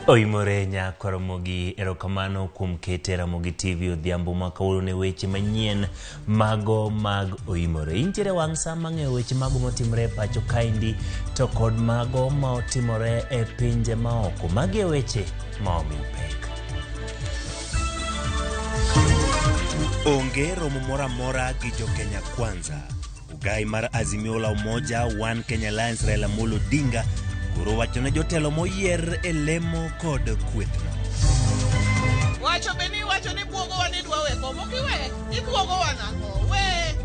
Oimore nyako Ramogi, erokamano kuom kete Ramogi TV odhiambo ma kawuono ne weche manyien mago mag Oimore. Intiere wang' sa mang'eyo weche mago motimore e pacho kaendi to kod mago ma otimore e pinje maoko. Magi e weche ma omiyo pek. Onge romo moro amora gi jo Kenya Kwanza. Ogai mar Azimio la Umoja One Kenya Alliance Raila Amolo Odinga koro wacho ne jotelo moyier e lemo kod kwethno. Wacho be ni wacho ni buogowa ni dwa we kom ok iwe ibuogowa nang'o we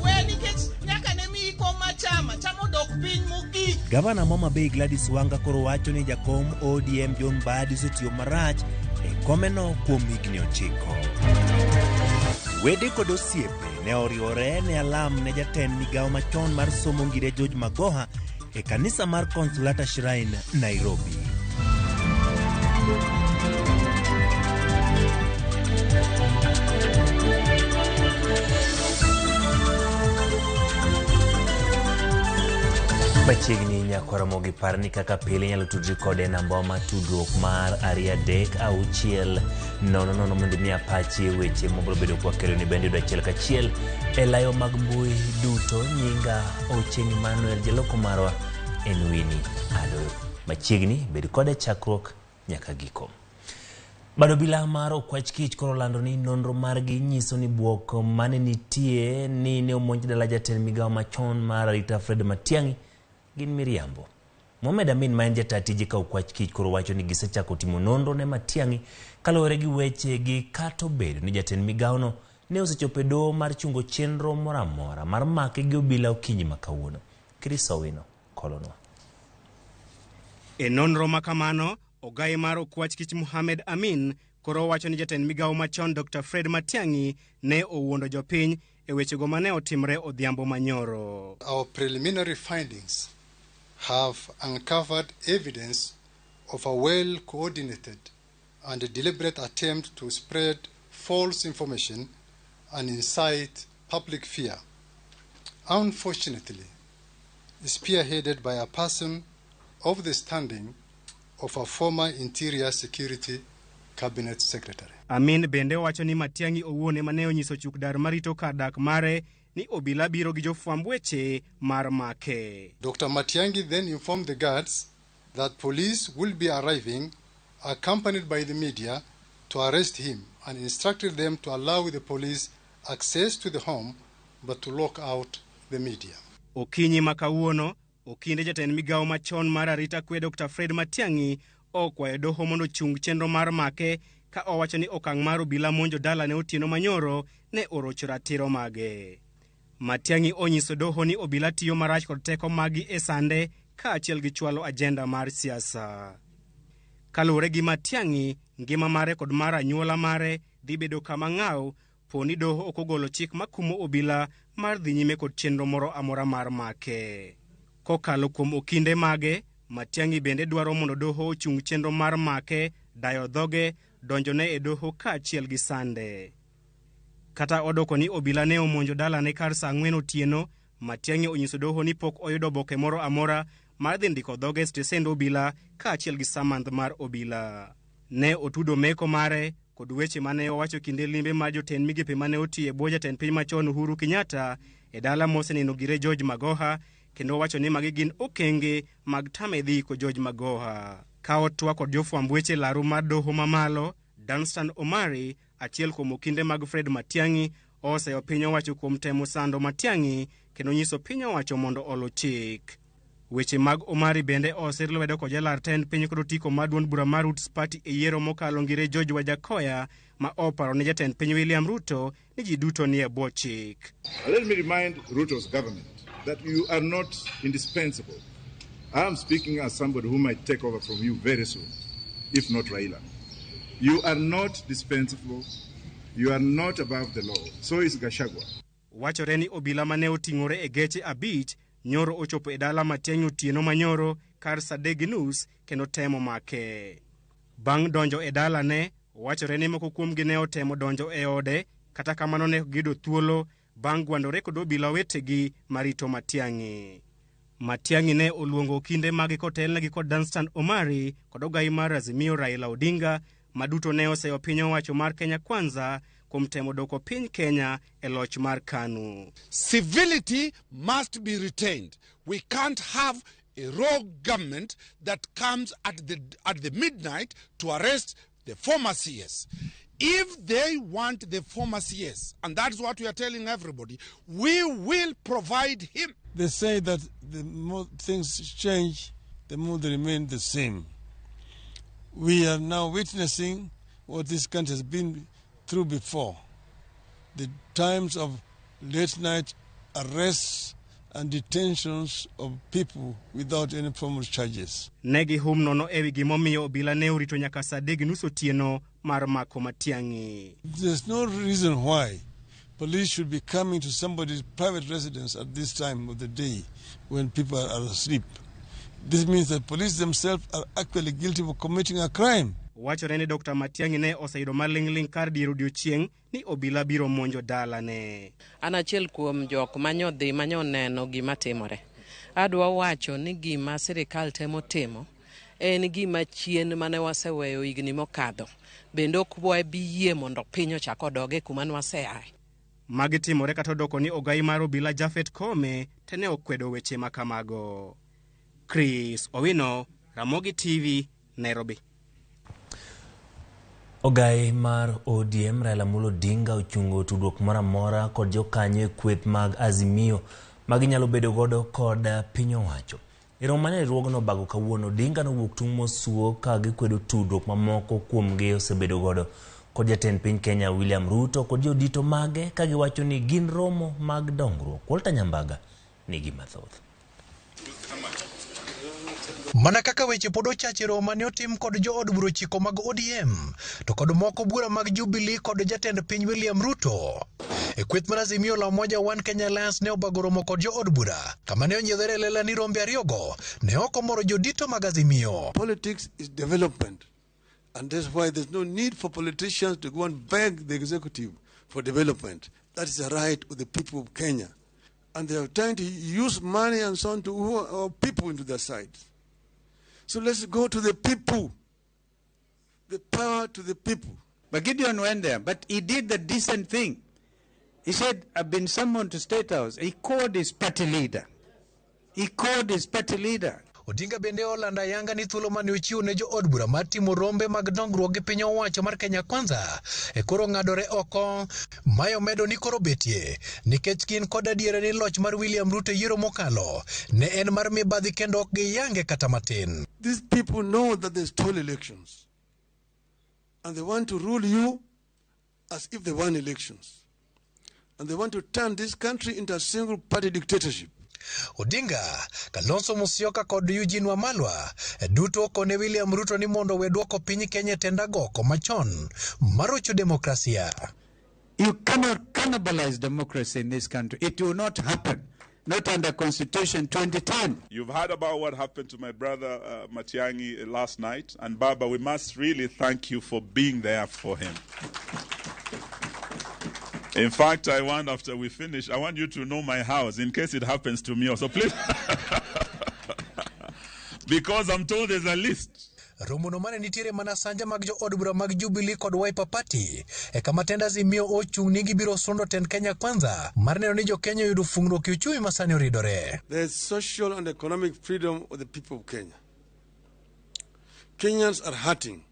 we nikech nyaka ne miyi kom ma chama chama odok piny mogik. Gavana ma Homa Bay Gladys Wanga koro wacho ni jakom ODM John Mbadi osetiyo marach e komeno kuom higni 9. Wede kod osiepe ne oriwore ne alam ne jatend migawo machon mar somo Ngire George Magoha e kanisa mar Consolata Shrine, Nairobi. Machiegni nyako Ramogi par ni kaka pile inyalo tudri kode e namba mar tudruok mar 236 00 mondo mi apachi e weche mabiro bedo kwakelo ni bende yudo achiel kachiel e layo mag mbui duto. Nyinga Ochieng' Emmanuel, jaloko marwa en Winnie Adoyo. Machiegni bed kode chakruok nyaka giko. Bad obila mar Okwach Kich koro olando ni nonro margi nyiso ni buok mane nitie ni ne omonj dala jatend migawo machon mar arita Fred Matiang'i gin miriambo. Mohamed Amin ma en jata tije ka Okwach Kich koro wacho ni gisechako timo nonro ne Matiang'i kaluwore gi weche gi kata obedo ni jatend migawono ne osechopo e doho mar chungo chenro moro amora mar make gi obila okinyi ma kawuono. Chris Owino kolonwa. E nonro ma kamano, ogai mar Okwach Kich Mohamed Amin koro wacho ni jatend migawo machon Dr. Fred Matiang'i ne owuondo jopiny e wechego mane otimre odhiambo manyoro. Our preliminary findings have uncovered evidence of a well-coordinated and deliberate attempt to spread false information and incite public fear. Unfortunately, spearheaded by a person of the standing of a former Interior Security Cabinet Secretary. Amin bende wacho ni Matiang'i owuon ema ne onyiso chuk dar marito kar dak mare ni obila biro gi jofwamb weche mar make. Dr. Matiang'i then informed the guards that police will be arriving accompanied by the media to arrest him and instructed them to allow the police access to the home but to lock out the media. Okinyi ma kawuono, okinde jatend migawo machon mar arita kwe Dr. Fred Matiang'i okwayo doho mondo ochung chenro mar make ka owacho ni okang' mar obila monjo dalane otieno manyoro ne orocho ratiro mage. Matiang'i onyiso doho ni obila tiyo marach kod teko maggi e sande kaachiel gi chwalo ajenda mar siasa. Kaluwore gi Matiang'i, ngima mare kod mar anyuola mare dhi bedo kama ng'aw po ni doho ok ogolo chik makumo obila mar dhi nyime kod chenro moro amora mar make. Kokalo kuom okinde mage, Matiang'i bende dwaro mondo doho ochung chenro mar make, dayo dhoge, donjone e doho kaachiel gi sande. Kata odoko ni obila ne omonjo dalane kar saa 4 otieno, Matiang'i onyiso doho ni pok oyudo oboke moro amora mar dhi ndiko dhoge e stesend obila kaachiel gi samandh mar obila. Ne otudo meko mare kod weche mane owacho kinde limbe mar jotend migepe mane otiyo e bwo jatend piny machon Uhuru Kenyatta e dala moseneno gire George Magoha, kendo owacho ni magi gin okenge mag tame dhi iko George Magoha. Ka otwa kod jofwamb weche laru mar doho mamalo, Danstan Omari, achiel kuom okinde mag Fred Matiang'i, oseyo piny owacho kuom temo sando Matiang'i kendo nyiso piny owacho mondo olu chik. Weche mag Omari bende osir lwedo kod jalar tend piny kod otiko mar duond bura mar Roots Party e yiero mokalo Ngire George Wajackoyah ma oparo ne jatend piny William Ruto ni ji duto nie bwo chik. Let me remind Ruto's government that you are not indispensable. I am speaking as somebody who might take over from you very soon, if not Raila. You are not dispensable. You are not above the law. So is Gachagua. Wachore ni obila mane oting'ore e geche 5 nyoro ochopo e dala Matiang'i otieno manyoro kar saa 3:30 kendo temo make. Bang' donjo e dalane, wachore ni moko kuomgi ne otemo donjo e ode, kata kamano ne ok giyudo thuolo bang' gwandore kod obila wetegi marito Matiang'i. Matiang'i ne oluongo okinde mage kotelnegi kod Danstan Omari kod ogai mar Azimio Raila Odinga maduto ne oseyo piny owacho mar Kenya Kwanza kuom temo doko piny Kenya e loch mar KANU. Civility must be retained. We can't have a rogue government that comes at the midnight to arrest the former CS. If they want the former CS, and that's what we are telling everybody, we will provide him. They say that the more things change, the more they remain the same. We are now witnessing what this country has been through before. The times of late night arrests and detentions of people without any formal charges. Ne gihum nono ewi gimomiyo obila ne orito nyaka saa 3:30 otieno mar mako Matiang'i. There's no reason why police should be coming to somebody's private residence at this time of the day when people are asleep. This means that police themselves are actually guilty of committing a crime. Wachore ni Dr. Matiang'i ne oseyudo maling'ling' kar dier odiochieng' ni obila biro monjo dalane. An achiel kuom jok manyodhi manyoneno gima timore. Adwa wacho ni gima sirikal temo timo en gima chien mane waseweyo higni mokadho. Bende ok wabi yie mondo piny ochak odoge kuma nwaseaye. Magi timore kata odoko ni ogai mar obila Japhet Koome to ne okwedo weche ma kamago. Chris Owino, Ramogi TV, Nairobi. Ogai mar ODM Raila Amolo Odinga ochungo tudruok moro amora kod jokanyo e kweth mag Azimio ma ginyalo bedo godo kod piny owacho. E romo mane riwruogno obago kawuono, Odinga nowuok tung' mosuo ka gikwedo tudruok mamoko kuomgi osebedo godo kod jatend piny Kenya William Ruto kod jodito mage ka giwacho ni gin romo mag dongruok. Walter Nyambaga nigi mathoth. Mana kaka weche pod ochache romo mane otim kod jood bura 9 mag ODM to kod moko bura mag Jubilee kod jatend piny William Ruto. E kweth mar Azimio la Umoja One Kenya Alliance ne obago romo kod jood bura kama ne onyiedhore e lela ni rombe ariyogo ne ok omoro jodito mag Azimio. Politics is development. And that's why there's no need for politicians to go and beg the executive for development. That is the right of the people of Kenya. And they are trying to use money and so on to woo our people into their side. So let's go to the people. The power to the people. But Gideon went there, but he did the decent thing. He said, "I've been summoned to State House." He called his party leader. He called his party leader. Odinga bende olando ayanga ni thuolo mane ochiwo ne jood bura mar timo rombe mag dongruok gi piny owacho mar Kenya Kwanza e koro ng'adore oko. Mae omedo ni koro betie nikech gin kod adiera ni loch mar William Ruto e yiero mokalo ne en mar mibadhi kendo ok giyange kata matin. These people know that they stole elections. And they want to rule you as if they won elections. And they want to turn this country into a single party dictatorship. Odinga, Kalonzo Musyoka kod Eugene Wamalwa duto okone William Ruto ni mondo we duoko piny Kenya e tend agoko machon marocho demokrasia. You cannot cannibalize democracy in this country. It will not happen. Not under Constitution 2010. You've heard about what happened to my brother Matiang'i last night. And Baba, we must really thank you for being there for him. In fact, I want, after we finish, I want you to know my house in case it happens to me also, please. Because I'm told there's a list. Romono mane nitiere mana sanja mag jood bura mag Jubilee kod Wiper Party e kama tend Azimio ochung' ni gibiro sundo tend Kenya Kwanza mar neno ni jo-Kenya oyudo fungruok e uchumi ma sani oridore. There is social and economic freedom of the people of Kenya. Kenyans are hurting.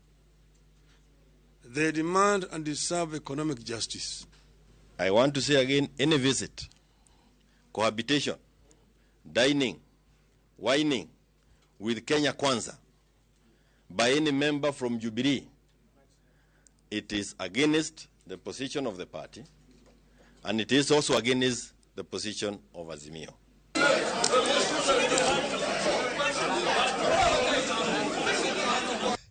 They demand and deserve economic justice. I want to say again, any visit, cohabitation, dining, wining with Kenya Kwanza by any member from Jubilee, it is against the position of the party, and it is also against the position of Azimio.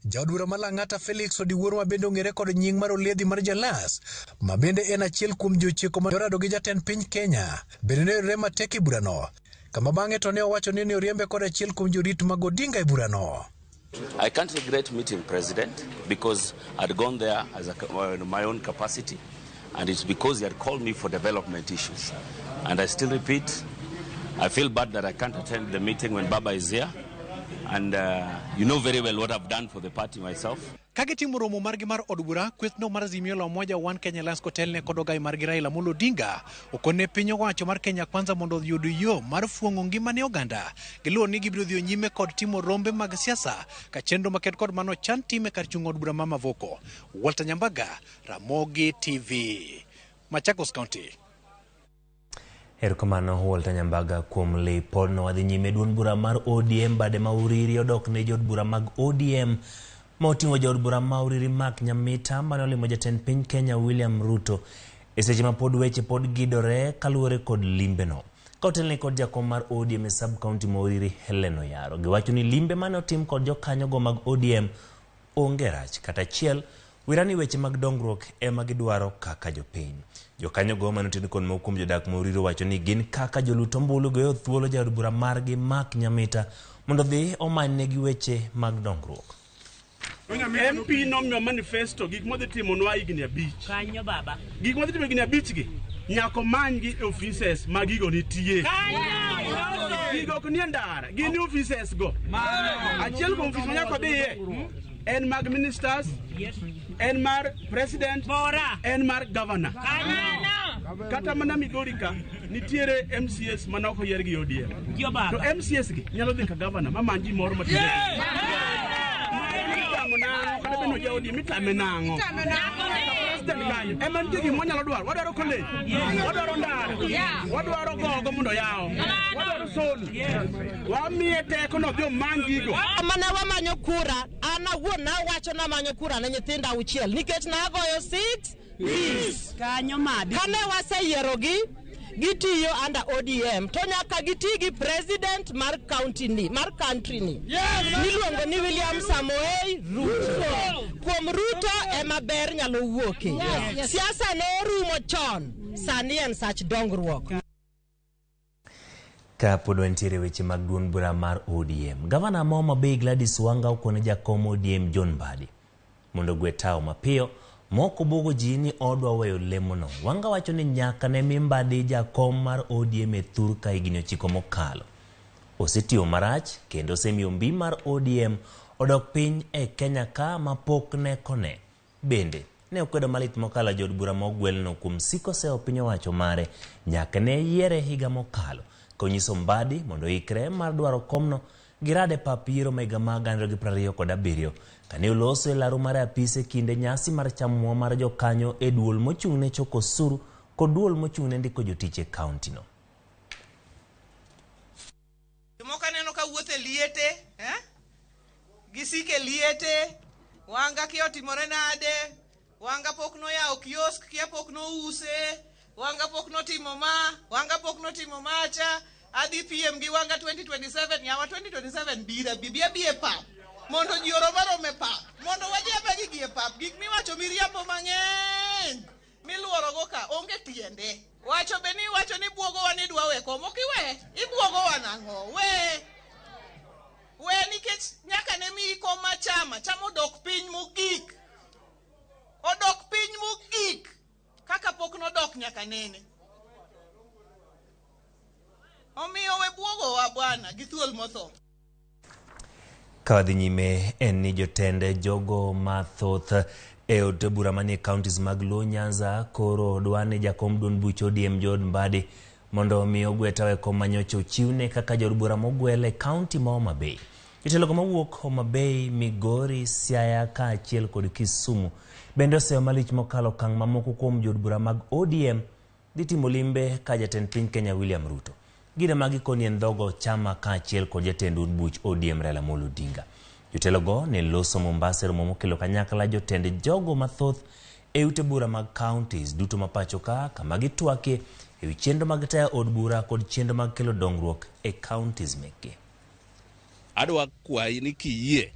Jaod bura ma Lang'ata Felix Odiwuor ma bende ong'ere kod nying mar Oliedhi mar Jalas ma bende en achiel kuom ji 9 ma orado gi jatend piny Kenya bende ne oyudore matek e burano kama bang'e to ne owacho ni ne oriembe kod achiel kuom jorit mag Odinga e burano. I can't regret meeting President because I'd gone there as in my own capacity, and it's because he had called me for development issues. And I still repeat, I feel bad that I can't attend the meeting when Baba is here. And you know very well what I've done for the party myself. Ka gitimo romo margi mar od bura, kwethno mar Azimio la Umoja One Kenya Alliance kotelne kod ogai margi Raila Amolo Odinga okone piny owacho mar Kenya Kwanza mondo oyud yo mar fuong'o ngima ne oganda. Giluwo ni gibiro dhi nyime kod timo rombe mag siasa ka chenro maket kod mano chan time kar chung' od bura ma Mavoko. Walter Nyambaga, Ramogi TV, Machakos County. Erokamano Walter Nyambaga kuom lipodno. Wadhi nyime duond bura mar ODM bade ma Uriri odok ne jood bura mag ODM ma oting'o jaod bura ma Uriri Mark Nyamita mane olimo jatend piny Kenya William Ruto e seche ma pod weche pod gidore kaluwore kod limbeno. Ka otelne kod jakom mar ODM e sub county ma Uriri Helen Oyaro, giwacho ni limbe mane otim kod jokanyogo mag ODM onge rach kata achiel wirani weche mag dongruok ema gidwaro kaka jopiny. Jokanyogo mane oten kod moko kuom jodak ma Uriri wacho ni gin kaka jolut ombulu goyo thuolo jaod bura margi Mark Nyamita mondo dhi omanynegi weche mag dongruok. MP nomiyo manifesto gik modhi timonwa higni 5. Kanyo baba. Gik modhi timo higni 5 gi nyaka omanygi e offices ma gigo nitie. Gigo ok nie ndara, gin e offices go. Achiel kuom ofis ma nyaka odhiye en mag ministers, en mar president, en mar governor. Kata mana Migori ka nitiere MCS mana ok oyier gi ODM. To MCS gi nyalo dhi ka governor mamany ji moro matiyo. Kata bed ni oja ODM itame nang'o? President kanyo ema nitie gima wanyalo dwaro. Wadwaro college, wadwaro ndara, wadwaro gogo mondo yaw, wadwaro solo. Wamiye teko no odhi omany gigo. Mana wamanyo kura, an awuon nawacho namanyo kura ne nyithinda 6 nikech nagoyo 6 Peace. Kanyo madi. Kane waseyierogi gitiyo under ODM to nyaka giti gi president mar county ni, mar country ni. Miluongo ni William Samoei Ruto. Kuom Ruto ema ber nyalo wuoke. Siasa ne orumo chon, sani en sach dongruok. Ka pod wantiere weche mag duond bura mar ODM, gavana ma Homa Bay Gladys Wanga okone jakom ODM John Mbadi mondo ogwe tao mapiyo mok obuogo ji ni odwa weyo lemono. Wanga wacho ni nyaka ne mi Mbadi jakom mar ODM e thur ka higni 9 mokalo. Osetiyo marach kendo osemiyo mbi mar ODM odok piny e Kenya ka ma pok ne kone. Bende ne okwedo malit mokalo jood bura ma ogwelno kuom siko sewo piny owacho mare nyaka ne yiere higa mokalo. Konyiso Mbadi mondo oikre mar dwaro komno girade pap yiero ma higa mar 2027 kane oloso e laro mar apise kinde nyasi mar chamo mar jokanyo e duol mochung' ne choko osuru kod duol mochung' ne ndiko jotich e kaunti no. Jomoko aneno ka wuotho e liete, Gisike liete, Wanga kia otimore nade, Wanga pok noyawo kiosk, kia pok nouse, Wanga pok notimo ma, Wanga pok notimo macha, adhi PM gi Wanga 2027, yawa 2027 bira, bibi abi e pap, mondo ji orom arom e pap, mondo wadhi abagi gi e pap, gik miwacho miriambo mang'eny, miluorogo ka, onge tiende. Wacho be ni wacho ni buogowa ni dwa we kom, ok iwe, ibuogowa nang'o, we. We nikech nyaka ne miyi kom ma chama, chama odok piny mogik. Odok piny mogik, kaka pok nodok nyaka nene. Omiyo we buogowa bwana, gi thuol motho. Ka wadhi nyime en ni jotend jogo mathoth e od bura manie counties mag Luo Nyanza koro dwa ni jakom duond buch ODM John Mbadi mondo omi ogwe tao e kom manyocha ochiwne kaka jaod bura mogwel e county ma Homa Bay. Jotelo go mawuok Homa Bay, Migori, Siaya kaachiel kod Kisumu bende oseyo malich mokalo okang' mamoko kuom jood bura mag ODM dhi timo limbe ka jatend piny Kenya William Ruto. Gino magi koni en dhogo chama kaachiel kod jatend duond buch ODM Raila Amolo Odinga. Jotelogo ne loso Mombasa e romo mokelo kanyakla jotend jogo mathoth e ute bura mag counties duto ma pacho ka kama gitwakie ewi chenro mag tayo od bura kod chenro mag kelo dongruok e counties meke. Adwa kwayi ni kiyie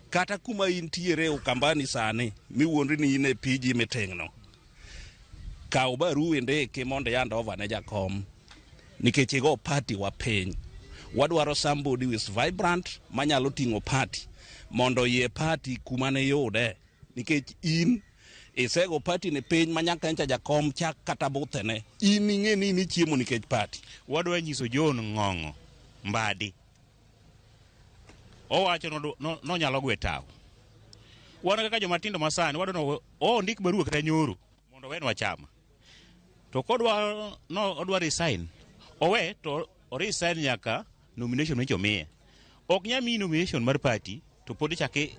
kata kuma intiere Ukambani sani miwuondri ni in e PG meeting no, kaw barua indiki mondo i hand over ne jakom nikech igo party wa piny. Wadwaro somebody who is vibrant manyalo ting'o party mondo oyie party kuma ne yude nikech in Isego party ni piny ma nyaka ncha jakom chak kata buthene. In ing'e ni in ichiemo nikech party. Wadwa nyiso John Ng'ong'o Mbadi. Owacho nonyalo gwe tawo. Wan kaka joma tindo masani wadwa ni ondik barua kata nyoro mondo owenwa chama. To kodwa no odwa resign, owe to o resign nyaka nomination micho miye. Ok nyal miyi nomination mar party to pod ichake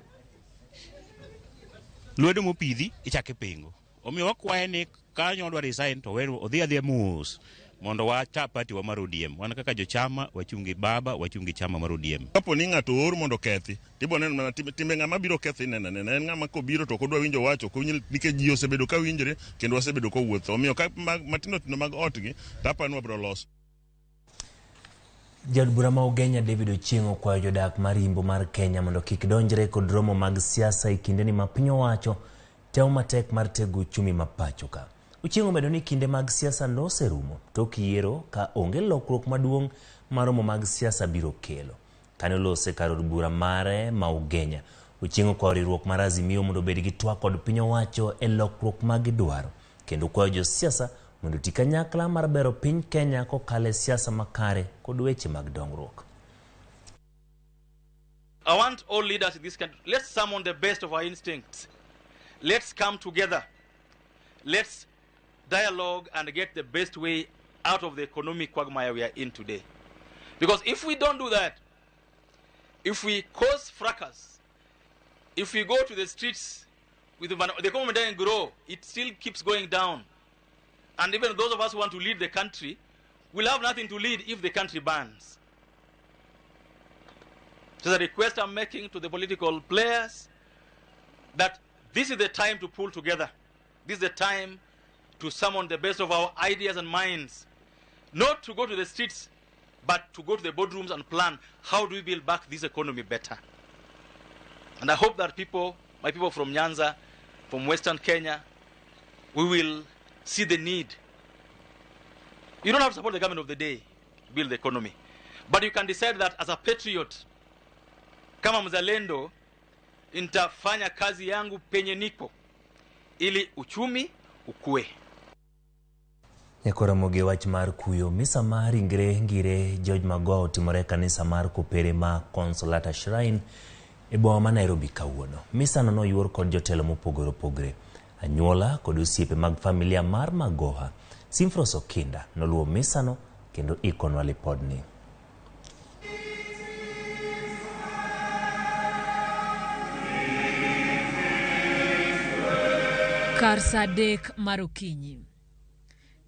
lwedo mopidhi ichake pingo. Omiyo wakwaye ni kanyo odwa resign to owe odhi adhiya mos mondo wata party wa mar ODM. Wan kaka jochama wachung' gi baba, wachung' gi chama mar ODM. Kapo ni ng'ato oor mondo okethi, tibo neno mana timbe ng'ama biro ketho ineno anena. En ng'ama kobiro to ok odwa winjo wach, ok owinj nikech ji osebedo ka winjre kendo wasebedo kowuotho. Omiyo ka matindo tindo mag otgi, to aparo ni wabiro loso. Jaod bura ma Ugenya David Ochieng' okwayo jodak mar Yimbo mar Kenya mondo kik donjre kod romo mag siasa e kindeni ma piny owacho temo matek mar tego uchumi ma pacho ka. Ochieng' omedo ni kinde mag siasa noserumo tok yiero ka onge lokruok maduong' ma romo mag siasa biro kelo. Kane olose kar od bura mare ma Ugenya, Ochieng' okwayo riwruok mar Azimio mondo obed gi twak kod piny owacho e lokruok ma gidwaro, kendo okwayo josiasa mondo oti kanyakla mar bero piny Kenya kokalo e siasa makare kod weche mag dongruok. I want all leaders in this country, let's summon the best of our instincts. Let's come together. Let's dialogue and get the best way out of the economic quagmire we are in today. Because if we don't do that, if we cause fracas, if we go to the streets with the economy doesn't grow, it still keeps going down. And even those of us who want to lead the country will have nothing to lead if the country burns. So the request I'm making to the political players that this is the time to pull together. This is the time to summon the best of our ideas and minds. Not to go to the streets, but to go to the boardrooms and plan how do we build back this economy better. And I hope that people, my people from Nyanza, from Western Kenya, we will see the need. You don't have to support the government of the day to build the economy. But you can decide that as a patriot, kama mzalendo, nitafanya kazi yangu penye niko ili uchumi ukue. Nyakoromogi wach mar kuyo misa mar ringre ngire George Magoha otimore e kanisa mar Kopere ma Consolata Shrine e boma ma Nairobi kawuono. Misa no noyuor kod jotelo mopogore opogore, anyuola kod osiepe mag familia mar Magoha. Simfros Okinda noluwo misano kendo ikonwa lipodni. Kar saa 3 mar okinyi.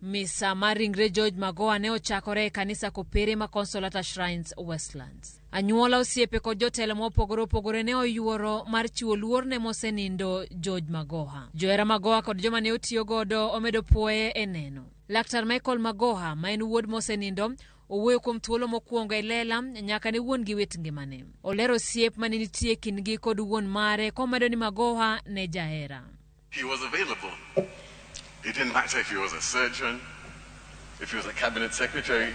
Misa mar ringre George Magoha ne ochakore e kanisa Kopere ma Consolata Shrines, Westlands. Anyuola, osiepe kod jotelo mopogore opogore ne oyuoro mar chiwo luor ne mosenindo George Magoha. Johera Magoha kod joma ne otiyo godo omedo puoye e neno. Laktar Michael Magoha, ma en wuod mosenindo, owuoyo kuom thuolo mokwongo e lela nyaka ne wuon gi wit ngimane. Olero osiep mane nitie kindgi kod wuon mare komedo ni Magoha ne jahera. He was available. It didn't matter if he was a surgeon, if he was a cabinet secretary.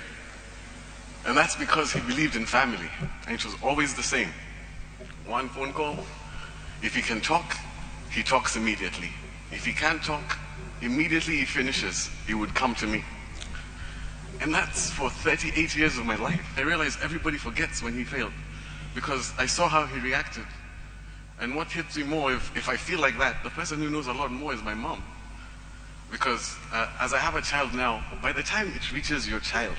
And that's because he believed in family. And it was always the same. One phone call. If he can talk, he talks immediately. If he can't talk, immediately he finishes, he would come to me. And that's for 38 years of my life. I realized everybody forgets when he failed because I saw how he reacted. And what hits me more, if I feel like that, the person who knows a lot more is my mom. Because as I have a child now, by the time it reaches your child,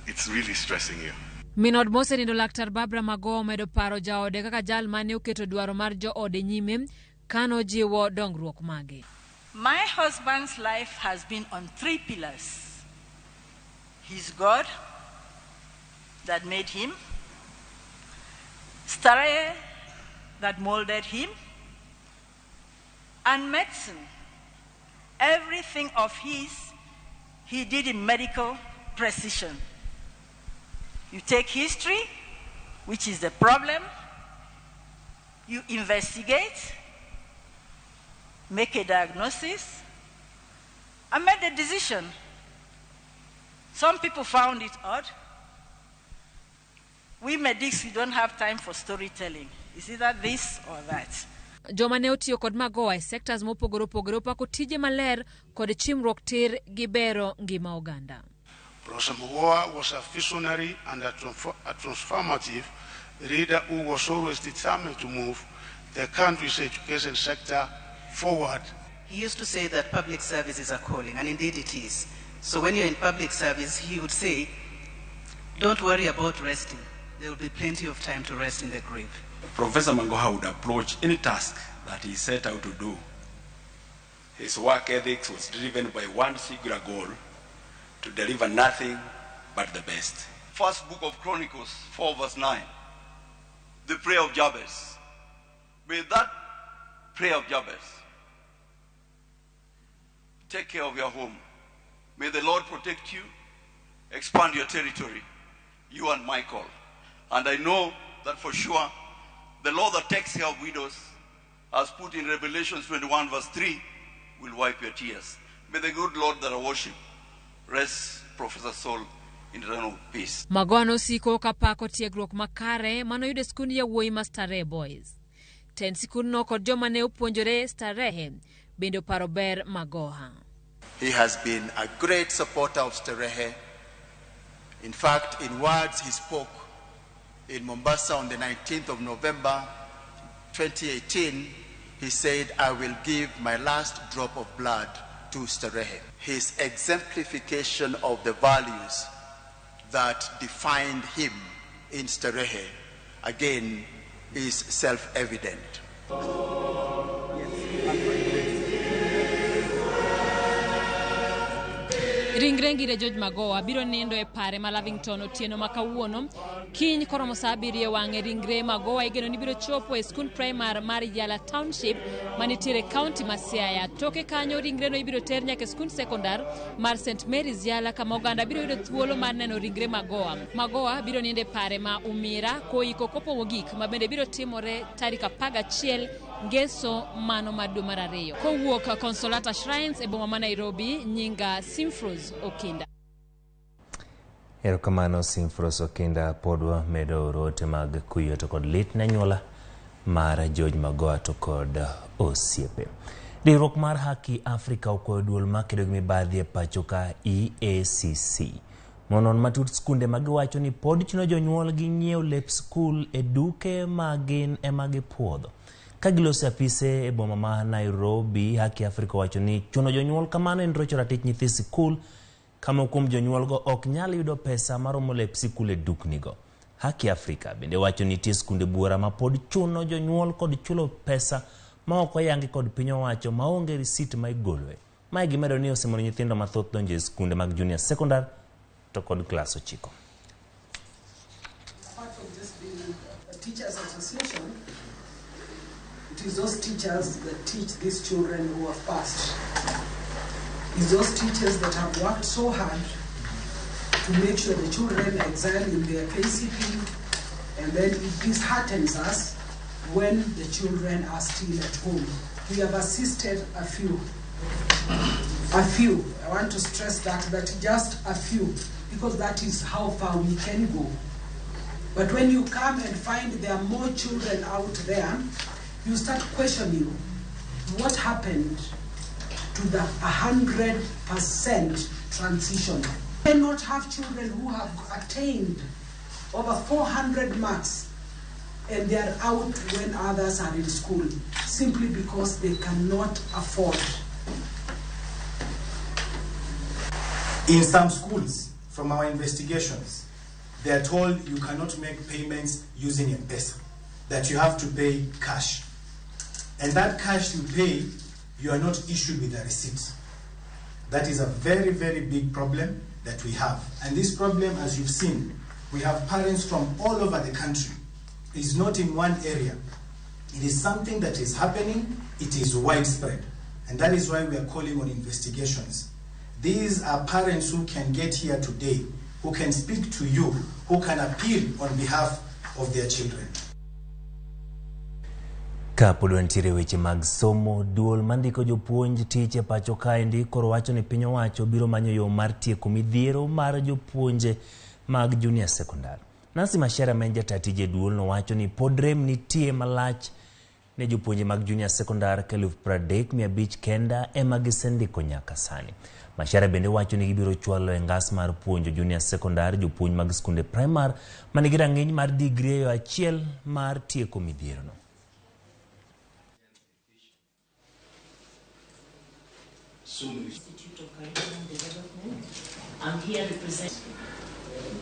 it's really stressing you. Min od mosenindo Laktar Barbara Magoha omedo paro jaode kaka jal mane oketo dwaro mar joode nyime kanojiwo dongruok mage. My husband's life has been on three pillars. His God that made him, Starehe that molded him, and medicine. Everything of his, he did in medical precision. You take history, which is the problem, you investigate, make a diagnosis, and make the decision. Some people found it odd. We medics, we don't have time for storytelling. It's either this or that. Joma ne otiyo kod Magoha e sectors mopogore opogore opako tije maler kod chimruok tir gi bero ngima oganda. Professor Magoha was a visionary and a transformative leader who was always determined to move the country's education sector forward. He used to say that public service is a calling, and indeed it is. So when you're in public service, he would say, don't worry about resting. There will be plenty of time to rest in the grave. Professor Magoha would approach any task that he set out to do. His work ethics was driven by one singular goal, to deliver nothing but the best. First book of Chronicles, 4 verse 9, the prayer of Jabez. May that prayer of Jabez take care of your home. May the Lord protect you, expand your territory, you and Michael. And I know that for sure, the Lord that takes care of widows, as put in Revelation 21 verse 3, will wipe your tears. May the good Lord that I worship rest Professor Saul in eternal peace. Magoha nosiko kapako tiegruok makare manoyudo e skund yawuoyi ma Starehe Boys. Tend sikundno kod joma ne opuonjore Starehe bende oparo ber Magoha. He has been a great supporter of Starehe. In fact, in words he spoke in Mombasa on the 19th of November 2018, he said, I will give my last drop of blood to Starehe. His exemplification of the values that defined him in Starehe, again, is self-evident. Ringre ngire George Magoha biro nindo e pare ma Lavington otieno ma kawuono. Kiny koromo saa 7 wang'e ringre Magoha igeno ni biro chopo e skund primar mar Yala Township manitiere e kaunti ma Siaya. Toke kanyo ringreno ibiro ter nyaka e skund sekondar mar St Mary's Yala kama oganda biro yudo thuolo mar neno ringre Magoha. Magoha biro nindo e pare ma Umira koiko kopo mogik ma bende biro timore tarik 11 Ngeso mano mar dwe mar 2. Kowuok Consolata Shrines e boma ma Nairobi, nyinga Simfros Okinda. Erokamano Simfros Okinda, pod wamedo oro ote mag kuyo to kod lit ne anyuola mar George Magoha to kod osiepe. Riwruok mar Haki Afrika okwayo duol makedo gi mibadhi e pacho ka EACC mondo onon matut skunde ma giwacho ni pod chuno jonyuol gi nyiewo lep skul e duke ma gin ema gipuodho. Ka giloso e apise e boma ma Nairobi, Haki Afrika wacho ni chuno jonyuol kamano en rocho ratich nyithi sikul kama kuom jonyuolgo ok nyal yudo pesa maromo lep sikul e duknigo. Haki Afrika bende wacho ni nitie skunde buora ma pod chuno jonyuol kod chulo pesa ma ok oyangi kod piny owacho maonge risit ma igoloe. Mae gimedo ni osemono nyithindo mathoth donjo e skunde mag junior secondary to kod klas 9. Apart from just being a teachers association, it is those teachers that teach these children who have passed. It's those teachers that have worked so hard to make sure the children excel in their KCPE, and then it disheartens us when the children are still at home. We have assisted a few. A few. I want to stress that just a few, because that is how far we can go. But when you come and find there are more children out there, you start questioning what happened to the 100% transition. You cannot have children who have attained over 400 marks and they are out when others are in school, simply because they cannot afford. In some schools, from our investigations, they are told you cannot make payments using M-Pesa, that you have to pay cash. And that cash you pay, you are not issued with a receipt. That is a very, very big problem that we have. And this problem, as you've seen, we have parents from all over the country. It's not in one area. It is something that is happening. It is widespread. And that is why we are calling on investigations. These are parents who can get here today, who can speak to you, who can appeal on behalf of their children. Kapod wantiere weche mag somo, duol mandiko jopuonj tich e pacho kaendi koro wacho ni piny owacho biro manyo yo mar tieko midhiero mar jopuonje mag junior secondary. Nancy Macharia ma en jata tije duolno wacho ni pod rem nitie malach ne jopuonje mag junior secondar 30,500 ema gisendiko nyaka sani. Macharia bende wacho ni gibiro chwalo e ngas mar puonjo junior secondar jopuonj mag skunde primar manigi rang'iny mar digri e yo achiel mar tieko midhierono. Institute of Curriculum Development. I'm here representing.